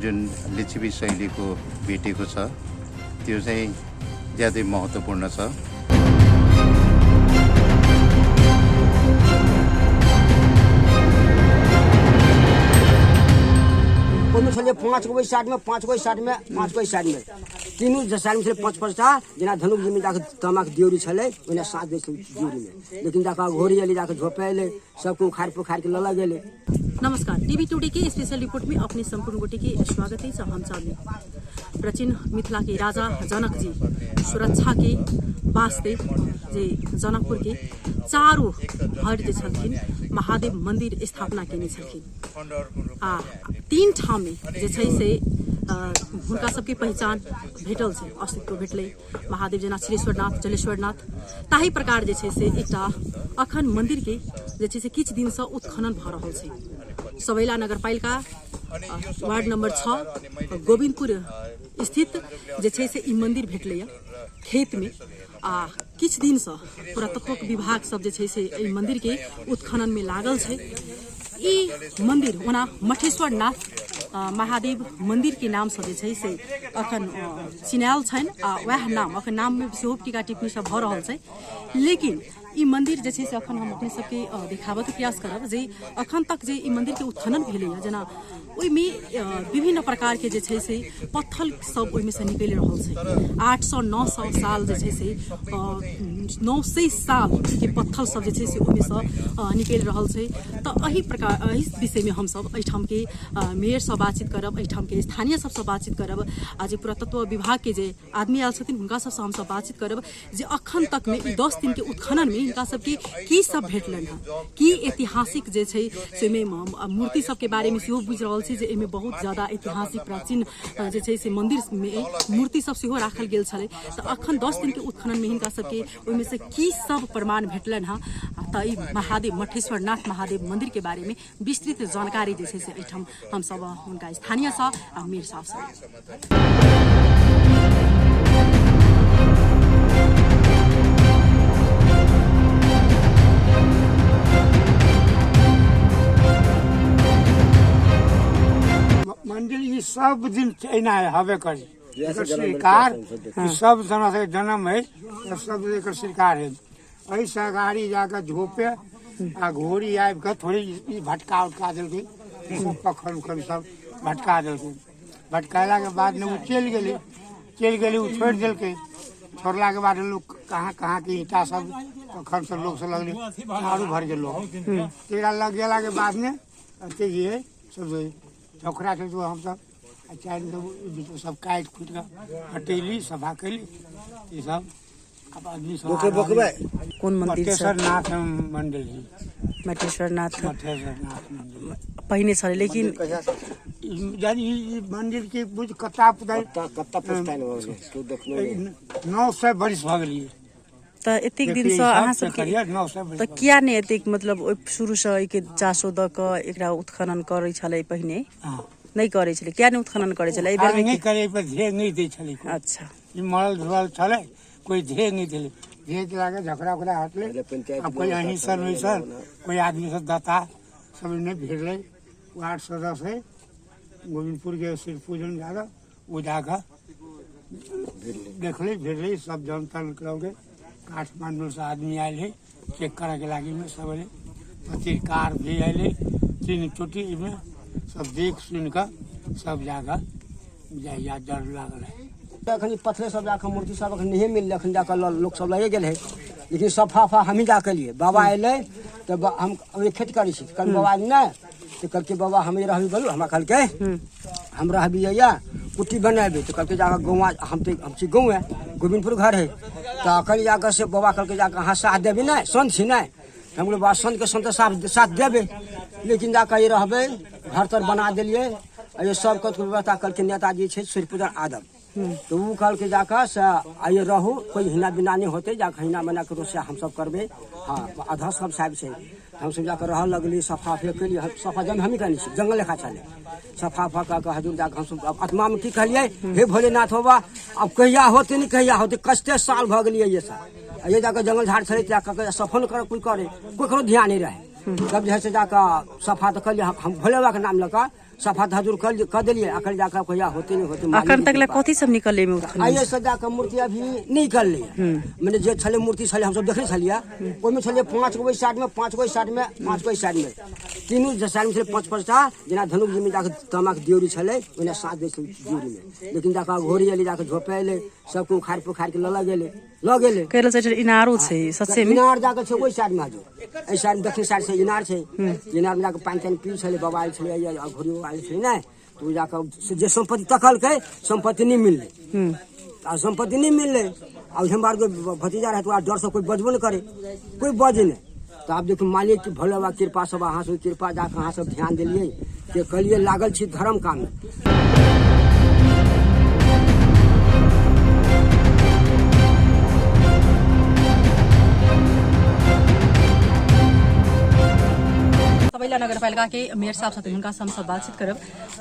जुन लिच्छवी शैलीको भेटेको छ त्यो चाहिँ ज्यादै महत्त्वपूर्ण छ। ओहिमे छलै 5 गो ओहि साइडमे, 5 गो ओहि साइडमे, 5 गो ओहि साइडमे, तीनू साइडमे छलै 5 5टा। जेना धनुक जीमे जाकऽ तामाके दियोरी छलै, ओहिना साँझ दै छलै दियोरीमे। लेकिन जाकऽ घोड़ी एलै, जाकऽ झोपेलै, सबके उखाड़ि पुखाड़ि के लऽ गेलै। नमस्कार, टीवी टुडे के स्पेशल रिपोर्ट में अपने संपूर्ण गोटे के स्वागत है। हम चांदनी। प्राचीन मिथिला के राजा जनक जी सुरक्षा के वास्ते जे जनकपुर के चारू भर जे छलखिन महादेव मंदिर स्थापना केने छलखिन आ 3 ठाम में जे छै से हुनका सबके पहचान भेटल छै, अस्तित्व भेटलै महादेव जेना क्षीरेश्वरनाथ, जलेश्वरनाथ, ताहि प्रकार जे छै से एकटा अखन मंदिर के जे छै से किछु दिनसँ उत्खनन भऽ रहल छै। सबैला नगरपालिका वार्ड नंबर 6 गोविंदपुर स्थित जे छै से ई मंदिर भेटलैए खेत में आ किछु दिनसँ पुरातत्व विभाग सब जे छै से एहि मंदिर के उत्खनन में लागल छै। ई मंदिर ओना मठेश्वर नाथ महादेव मंदिर के नाम से जे छै से अखन चिनायल छनि आ वएह नाम अखन नाम में सेहो टीका टिप्पणी सब भऽ रहल छै। लेकिन ई मंदिर जे छै से अखन हम अपने सबके देखाबऽके प्रयास करब जे अखन तक जे ई मंदिर के उत्खनन भेलैए जेना ओहिमे विभिन्न प्रकार के जे छै से पत्थर सब ओहिमे से निकलि रहल छै। 800-900 साल जे छै से 900 साल के पत्थर सब जे छै से ओहिमे से निकलि रहल छै। तऽ एहि प्रकार एहि विषयमे हमसब एहिठामके मेयरसँ बातचीत करब, एहिठामके स्थानीय सबसँ बातचीत करब आ जे पुरातत्व विभागके जे आदमी आयल छथिन हुनका सबसँ हमसब बातचीत करब जे अखन तक में ई 10 दिन के उत्खनन में हिनका सबके की सब भेटलनि हँ, की ऐतिहासिक जे छै से ओहिमे मूर्ति सबके बारे में सेहो बुझि रहल छी जे एहिमे बहुत ज्यादा ऐतिहासिक प्राचीन जे छै से मंदिर में मूर्ति सब सेहो राखल गेल छलै। तऽ अखन 10 दिन के उत्खनन में हिनका सबके ओहिमे से की सब प्रमाण भेटलनि हँ, तऽ ई महादेव मठेश्वर नाथ महादेव मंदिर के बारे में विस्तृत जानकारी जे छै से एहिठाम हमसब हुनका स्थानीयसँ आ मेयर साहबसँ। मंदिर ई सब दिन एना हबे करी, एकर स्वीकार ई सब जना से जन्म है, सब एकर स्वीकार है। एहिसँ अगाड़ी जाकऽ झोपे आ घोड़ी आबि कऽ थोड़े ई भटका उटका देलकै, सब पखल उखल सब भटका देलकै। भटकेलाके बादमे ओ चलि गेलै, चलि गेलै ओ छोड़ि देलकै। छोड़लाके बाद लोक कहाँ कहाँके ईंटा सब पखल सब लोक सब लगलै चारू भरके लोक तेकरा लग गेलाके बादमे अथी जे हइ सब झोकरा छै हमसब आ चारि बीचमे सब काटि खुटि कऽ हटेली, सफा केली ई सब। आब आदमी सब बोकबे। कोन मंदिर छै? मटेश्वर नाथ मंदिर है। मटेश्वर नाथ। मटेश्वर नाथ मंदिर पहिने छलै, लेकिन यानी ई मंदिर के बुझ कत्ता पुताई कत्ता पुस्ताइन भऽ गेलै, तू देखने नहि। 900 बरिस भऽ गेलियै। तऽ एतेक देखियै दिनसँ ई सब अहाँ सबके देखलियै, 900 बरिस तऽ भऽ किया नहि एतेक मतलब ओहि शुरूसँ एहिके चासो दऽ कऽ एकरा उत्खनन करै छलै पहिने? हँ। नहि करै छलै, किया नहि उत्खनन करै छलै? एहि बेर नहि करै पर ध्यान नहि दै छलै कोइ। अच्छा। ई मरल धुरल छलै, कोइ ध्यान नहि देलै। ध्यान देलाके झगड़ा उगड़ा हटलै। पंचायत आब कोइ अहिंसन वहिंसन कोइ आदमी सब दाता सब नहि भेटलै। वार्ड सदस्य है गोविंदपुर के शिव पूजन यादव, ओ जाकऽ देखलै भेटलै सब जन तन के काठमांडू से आदमी आयल है चेक करे के लागी में सब एलै। पत्रकार भी आयल 3 चोटी में सब देख सुन कऽ सब जाकऽ जाइया डर लागल है। अखन पत्थरे सब जाकऽ मूर्ति सब अखन नहिए मिललै, अखन जाकऽ लोक सब लगे गेल है। लेकिन सफा उफा हमही जाकऽ लिए। बाबा एलै तऽ हम खेत करै छी, कहलियै बाबा नहि, तऽ कहलकै बाबा हम रहबी बोलू, हमरा कहलकै हम रहबी या कुट्टी बनेबै। तऽ कहलकै जाकऽ गौआँ, हम तऽ हम छी गौएँ, गोविंदपुर घर है। तऽ अखन जाकऽ से बाबा कहलकै जाकऽ अहाँ साथ देबै नहि, संत छी नहि। हम कहलियै बाबा संतके संत साथ देबै, लेकिन जाकऽ ई रहबै घर तर बना देलियै। आ ये सब कत व्यवस्था कहलकै नेताजी छै सूर्यपूजन आदम, तऽ ओ कहलकै जाकऽ से आइए रहू, कोइ हिना बिना नहि होतै, जाकऽ हिना मना करू से हमसब करबै। हँ, आधा सब साहब छै। हमसब जाकऽ रहऽ लगली, सफा उफा केलियै, सफा जन हमही करने छी, जंगल लेखा छलै। सफा उफा कऽ कऽ हजूर जाकऽ हमसब आब आत्मामे की कहलियै, हे भोलेनाथ बाबा आब कहिया होतै नहि कहिया होतै, कते साल भऽ गेलियै ये साल। आ ये जाकऽ जंगल झाड़ छलै, जाकऽ सफो नहि करऽ कोइ करै, ककरो ध्यान नहि रहै। तब जे है से जाकऽ सफा तऽ केलियै हम भोले बाबाके नाम लऽ कऽ सफा धजुर कर देलियै। अखन जाकर कहिया होते नहीं होते। अखन तक ले कथी सब निकलले में उत्खनन? आइए से जाकर मूर्ति अभी निकलले, मैंने जे छले मूर्ति छले हमसब देखने छलियै, ओहिमे छलै 5 गो साइड में, 5 गो साइड में, 5 गो साइड में, तीनू साइड में छलै 5 5टा। जेना धनुक जी में जाकर तामाक दियोरी छलै ओहिना 7 गो दियोरी में, लेकिन जाकर घोड़ी एलै, जाकर झोपे एलै, सबके उखाड़ पुखाड़ के लऽ गेलै, लऽ गेलै। कहल जाइ छै इनारो छै सच्चे में? इनार जाकर छै ओहि साइड में, हजुर एहि साइड में दक्षिण साइड से इनार छै। इनार में जाकर पानि तानि पी छलै, बाबा आयल छलै, घोड़ियो आयल छलै ने, तो जाकर जे सम्पत्ति तकलकै सम्पत्ति नहीं मिललै। आ सम्पत्ति नहीं मिललै। आ हमरा आरके भतीजा रहै तो डर से कोई बजबो नहीं करे, कोई बजे नहीं। तो आब देखियौ मालिक की भोले बाबा कृपा सब, अहाँ सब कृपा जाकर अहाँ सब ध्यान देलियै के कहलियै लागल छी धर्म काम में। सबैला नगरपालिका के मेयर साहब छथिन, हुनका से हम सब बातचीत करब।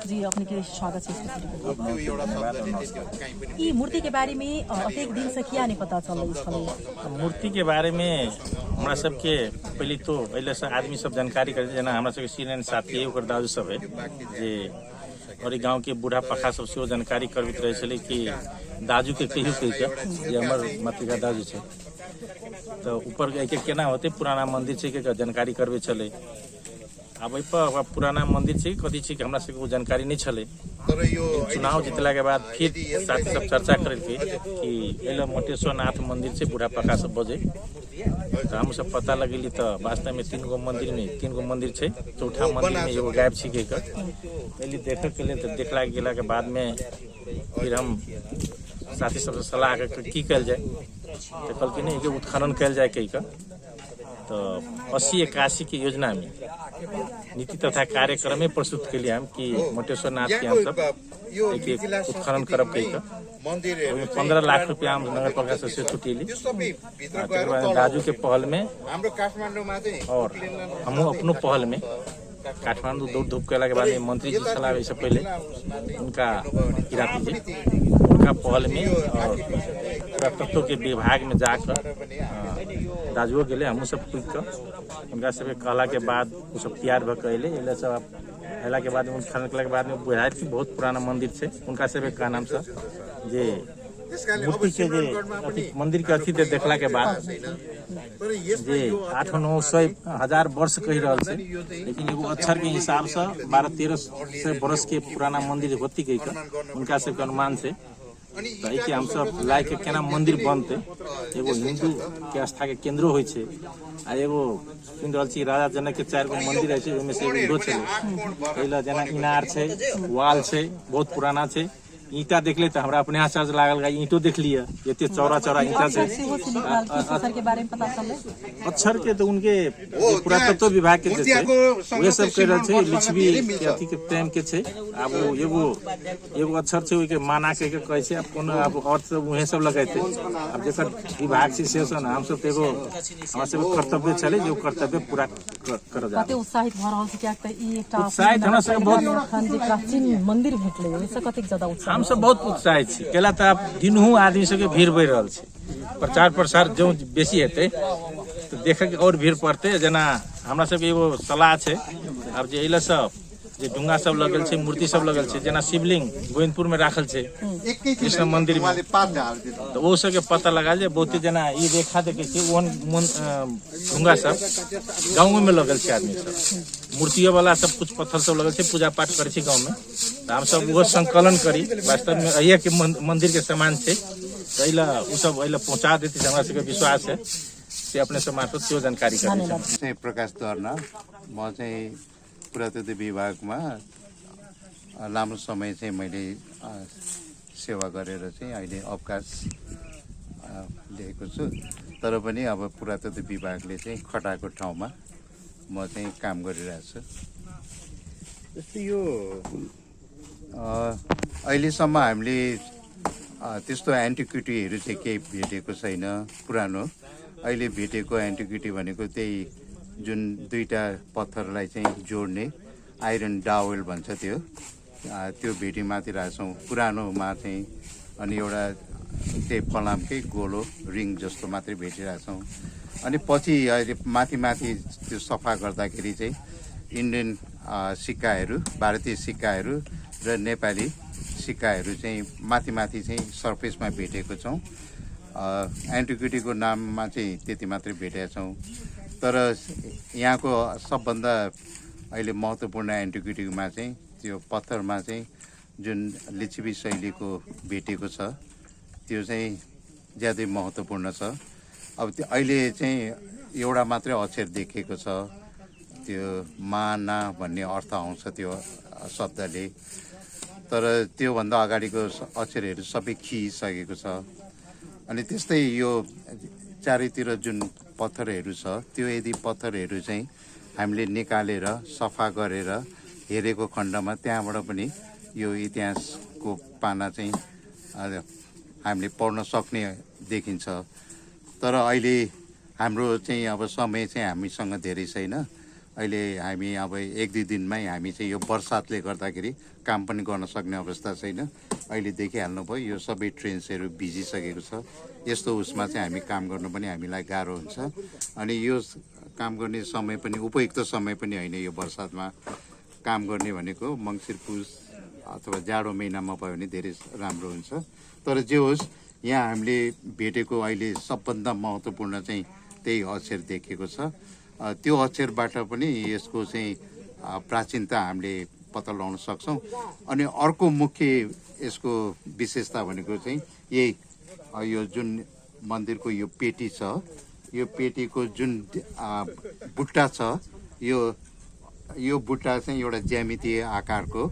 जी अपने के स्वागत छै। ई मूर्ति के बारे में अतेक दिन से किया नहीं पता चलै छलै? मूर्ति के बारे में हमरा सबके पहले तो पहले से आदमी सब जानकारी करे, जेना हमरा सबके सीनियर साथी है ओकर दादू सब है जे, और गाँव के बूढ़ा पखा सब सेहो जानकारी करबैत रहे छलै कि दाजू के कहियो कहि के जे हमर मातृका दाजू छै, तऽ ऊपर के केना होतै, पुराना मंदिर छै के जानकारी करबै छलै। आब एहिपर पुराना मंदिर छै कथी छै हमरा सबके ओ जानकारी नहीं छलै। चुनाव जीतला के बाद फिर साथी सब चर्चा करेलकै कि एहि मोटेश्वर नाथ मंदिर छै, बूढ़ा पका सब बजे, तऽ हम सब पता लगेली तऽ वास्तव में 3 गो मंदिर में 3 गो मंदिर छै, चौथा मंदिर में एगो गायब छै के एली देखे के लेल। तऽ देखला गेला के बाद में फिर हम साथी सबसे सलाह करके की कयल जाय, तऽ कहलखिन नहीं एके उत्खनन कयल जाय कहि कऽ। तो 80-81 के योजना में नीति तथा कार्यक्रम में प्रस्तुत के लिए हम कि मोटेश्वर नाथ के हम सब एक उत्खनन करब कहि कऽ। 15 लाख रुपया हम नगर पालिका से छुटेली। तकर बाद दाजू के पहल में और हमहूँ अपनो पहल में काठमांडू दौड़ धूप कला के बाद मंत्री जी छलाह एहिसँ पहले, उनका किराती जी, उनका पहल में और पुरातत्व के विभाग में जाकर दाजुओ गेलै, हमहूँ सब पूछि कऽ हुनका सबके कहला के बाद ओ सब तैयार भऽ कऽ अयलै। अयला सब अयला के बाद उत्खनन केला के बाद में बुझायल कि बहुत पुराना मंदिर छै। हुनका सबके कहनामसँ जे मूर्ति के जे अथी मंदिर के अथी देखला के बाद जे 800-900 हजार वर्ष कहि रहल छै, लेकिन एगो अक्षर के हिसाब से 1200-1300 वर्ष के पुराना मंदिर होती कहि कऽ हुनका सबके अनुमान छै। तऽ एहिके हमसब लाय के केना मंदिर बनतै, एगो हिन्दू के आस्था के केंद्रो होइ छै आ एगो सुनि रहल छी राजा जनक के 4 गो मंदिर अछि, ओहिमे से एगो इहो छलै। एहि लए जेना इनार छै, वाल छै, बहुत पुराना छै। ईंटा देखले तऽ हमरा अपने आश्चर्य लागल, ईंटो देखलियै एते चौड़ा चौड़ा ईंटा छै। अक्षर के तो उनके पुरातत्व विभाग के जे छै उहे सब कहि रहल छै लिच्छवी के अथी के टाइम के छै। आब ओ एगो एगो अक्षर छै ओहिके माना कहि के कहै छै, आब कोनो आब अर्थ सब उहे सब लगेतै। आब जेकर विभाग छै से सब ने, हमसब तऽ एगो हमरा सबके कर्तव्य छलै जे ओ कर्तव्य पूरा करल जा। कते उत्साहित भऽ रहल छै कियाक तऽ ई एकटा उत्साहित हमरा सबके बहुत एखन जे प्राचीन मंदिर भेटलै ओहिसँ कतेक ज्यादा उत्साह? हमसब बहुत उत्साहित छी, कैला तऽ आब दिनहु आदमी सबके भीड़ बढ़ि रहल छै। प्रचार प्रसार जँ बेसी हेतै तऽ देखैके आओर भीड़ पड़तै। जेना हमरा सबके एगो सलाह छै आब जे एहि सब जे डुंगा सब लगल छै, मूर्ति सब लगल छै, जेना शिवलिंग गोविंदपुर में राखल छै कृष्ण मंदिर में, तऽ ओ सबके पता लगायल जे बहुते जेना ई रेखा देखै छियै ओहन डुंगा सब गाँवो में लगल छै। आदमी सब मूर्तियो वाला सब कुछ पत्थर सब लगल छै, पूजा पाठ करै छै गाँव में। तऽ हमसब ओहो संकलन करी, वास्तव में अहिए के मंदिर के सामान छै, तऽ एहि लए ओ सब एहि लए पहुँचा देतै से हमरा सबके विश्वास है, से अपने सब मार्फत सेहो जानकारी करै छै। प्रकाश दर्ना, म चाहिँ पुरातत्व विभागमा लामो समय चाहिँ मैले सेवा गरेर चाहिँ अहिले अवकाश लिएको छु। तर पनि अब पुरातत्व विभागले चाहिँ खटाएको ठाउँमा म चाहिँ काम गरिरहेको छु। जस्तै यो अहिलेसम्म हामीले त्यस्तो एन्टिक्विटीहरू चाहिँ केही भेटेको छैन पुरानो। अहिले भेटेको एन्टिक्विटी भनेको त्यही जुन दुईटा पत्थरलाई चाहिँ जोड्ने आइरन डावेल भन्छ त्यो, त्यो भेटी माथि राख्छौँ पुरानोमा चाहिँ। अनि एउटा त्यही फलामकै गोलो रिङ जस्तो मात्रै भेटिरहेछौँ। अनि पछि अहिले माथि माथि त्यो सफा गर्दाखेरि चाहिँ इन्डियन सिक्काहरू, भारतीय सिक्काहरू र नेपाली सिक्काहरू चाहिँ माथि माथि चाहिँ सर्फेसमा भेटेको छौँ। एन्टिक्विटीको नाममा चाहिँ त्यति मात्रै भेटेका छौँ। तर यहाँको सबभन्दा अहिले महत्त्वपूर्ण एन्टिक्विटीमा चाहिँ त्यो पत्थरमा चाहिँ जुन लिच्छवी शैलीको भेटेको छ त्यो चाहिँ ज्यादै महत्त्वपूर्ण छ। अब त्यो अहिले चाहिँ एउटा मात्रै अक्षर देखिएको छ, त्यो माना भन्ने अर्थ आउँछ त्यो शब्दले, तर त्योभन्दा अगाडिको अक्षरहरू सबै खिइसकेको छ। अनि त्यस्तै यो चारैतिर जुन पत्थरहरू छ त्यो यदि पत्थरहरू चाहिँ हामीले निकालेर सफा गरेर हेरेको खण्डमा त्यहाँबाट पनि यो इतिहासको पाना चाहिँ हामीले पढ्न सक्ने देखिन्छ। तर अहिले हाम्रो चाहिँ अब समय चाहिँ हामीसँग धेरै छैन। अहिले हामी अब एक दुई दिनमै हामी चाहिँ यो बर्सातले गर्दाखेरि काम पनि गर्न सक्ने अवस्था छैन। अहिले देखिहाल्नु भयो यो सबै ट्रेन्सहरू भिजिसकेको छ। यस्तो उसमा चाहिँ हामी काम गर्नु पनि हामीलाई गाह्रो हुन्छ। अनि यो काम गर्ने समय पनि उपयुक्त समय पनि होइन। यो बर्सातमा काम गर्ने भनेको मङ्सिर पुस अथवा जाडो महिनामा भयो भने धेरै राम्रो हुन्छ। तर जे होस्, यहाँ हामीले भेटेको अहिले सबभन्दा महत्त्वपूर्ण चाहिँ त्यही अक्षर देखिएको छ। त्यो अक्षरबाट पनि यसको चाहिँ प्राचीनता हामीले पत्ता लगाउन सक्छौँ। अनि अर्को मुख्य यसको विशेषता भनेको चाहिँ यही यो जुन मन्दिरको यो पेटी छ, यो पेटीको जुन बुट्टा छ, यो बुट्टा चाहिँ एउटा ज्यामितीय आकारको।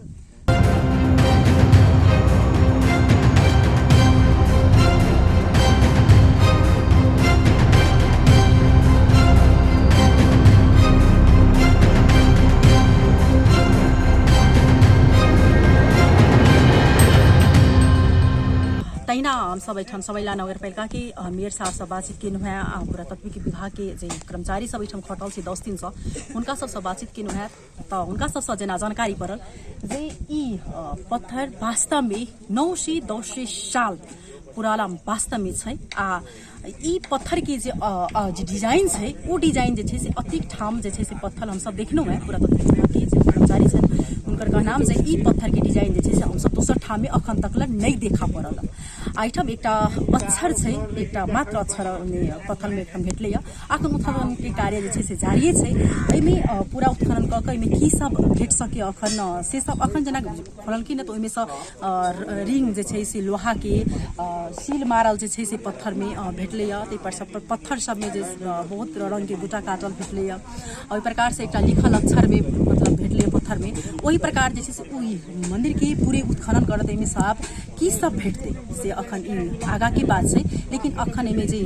तहिना हम सब एहिठाम सबैला नगरपालिका के मेयर साहब से बातचीत केलहुँ हेँ आ पुरातत्विक विभाग के जे कर्मचारी सब एहिठाम खटल छै 10 दिनसँ, हुनका सबसँ बातचीत केलहुँ हेँ। तऽ हुनका सबसँ जेना जानकारी पड़ल जे ई पत्थर वास्तवमे 900-10 साल पुराना वास्तवमे छै आ ई पत्थर के जे डिजाइन छै ओ डिजाइन जे छै से अतेक ठाम जे छै से पत्थर हमसब देखलहुँ हेँ। पुरातत्व विभाग के जे कर्मचारी छथि हुनकर कहनाम जे ई पत्थर के डिजाइन जे छै से हमसब दोसर ठाममे अखन तक लए नहि देखा पड़ल। एहिठाम एकटा अक्षर छै, एकटा मात्र अक्षर पत्थरमे एहिठाम भेटलैए। अखन उत्खनन के कार्य जे छै से जारिए छै। एहिमे पूरा उत्खनन कऽ के एहिमे की सब भेट सके अखन से सब अखन जेना खोललखिन तऽ ओहिमे सँ रिंग जे छै से लोहा के सील मारल जे छै से पत्थरमे भेटलैए। ताहिपर सब पत्थर सबमे जे बहुत रंग के बूटा काटल भेटलैए। ओहि प्रकारसँ एकटा लिखल अक्षरमे मतलब भेटलैए पत्थरमे। ओहि प्रकार जे छै से ओहि मंदिर के पूरे उत्खनन करत एहिमे साफ की सब भेटतै से अखन ई आगा के बात छै। लेकिन अखन एहिमे जे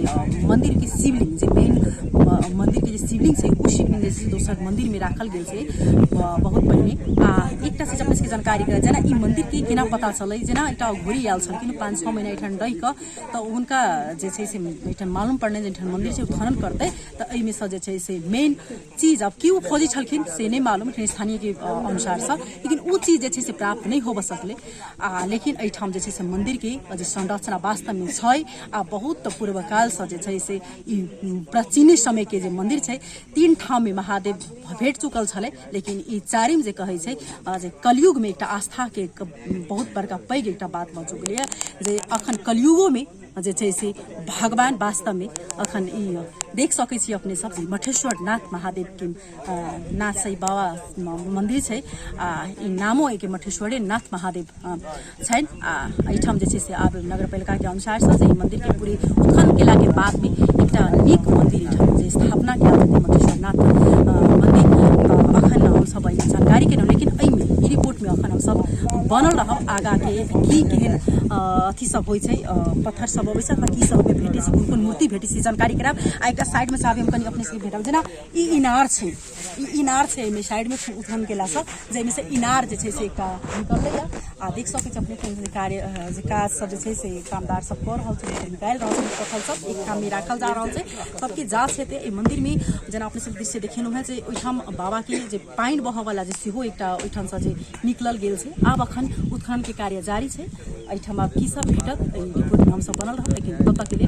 मंदिर के शिवलिंग जे मेन मंदिर के जे शिवलिंग छै ओ शिवलिंग जे छै दोसर मंदिर में राखल गेल छै बहुत पहिने। आ एकटा चीज अपने सबके जानकारी करा, जेना ई मंदिर के केना पता चलै, जेना एकटा घोड़ी आयल छलखिन 5-6 महीना एहिठाम रहि कऽ, तऽ हुनका जे छै से एहिठाम मालूम पड़लै जे एहिठाम मंदिर छै, उत्खनन करतै तऽ एहिमे सँ जे छै से मेन चीज आब की ओ खोजै छलखिन से नहि मालूम स्थानीय के अनुसारसँ, लेकिन ओ चीज जे छै से प्राप्त नहि होबऽ सकलै। आ लेकिन एहिठाम जे छै से मंदिर के जे संरचना वास्तवमे छै आ बहुत पूर्वकालसँ जे छै से ई प्राचीन समय के जे मंदिर छै 3 ठाममे महादेव भेट चुकल छलै, लेकिन ई चारिम जे कहै छै जे कलयुगमे एकटा आस्था के बहुत बड़का पैघ एकटा बात भऽ चुकलैए जे अखन कलयुगोमे जे छै से भगवान वास्तवमे अखन ई देख सकै छी अपने सब मठेश्वर नाथ महादेव के नाथ छै बाबा मंदिर छै आ ई नामो एहिके मठेश्वरे नाथ महादेव छनि। आ एहिठाम जे छै से आब नगरपालिका के अनुसार से ई मंदिर के पूरे उत्खनन केला के बाद में एकटा नीक मंदिर एहिठाम जे स्थापना कयल जेतै मठेश्वर नाथ मंदिर। तऽ अखन हमसब एहिमे जानकारी केलहुँ, लेकिन एहिमे ई रिपोर्ट में अखन हमसब बनल रहब आगा के की केहन अथी सब होइ छै, पत्थर सब अबै छै अथवा की सब ओहिमे भेटै छै, कोन कोन मूर्ति भेटै छै, जानकारी करायब। आ एकटा साइड में से आबि हम कनि अपने सबके भेटब, जेना ई इनार छै, ई इनार छै एहिमे साइड में उत्खनन केलासँ जाहिमे से इनार जे छै से एकटा निकलैया। आ देख सकै छी अपने जे कार्य जे काज सब जे छै से कामदार सब कऽ रहल छै, निकालि रहल छै पत्थर सब एक ठाम में राखल जा रहल छै, सबके जाँच हेतै। एहि मंदिर में जेना अपने सब दृश्य देखेलहुँ हेँ जे ओहिठाम बाबा के जे पानि बहऽवला जे सेहो एकटा ओहिठामसँ जे निकलल गेल छै। आब अखन उत्खनन के कार्य जारी छै, एहिठाम आब की सब भेटत एहि रिपोर्ट में हमसब बनल रहब। लेकिन तब तक के लिए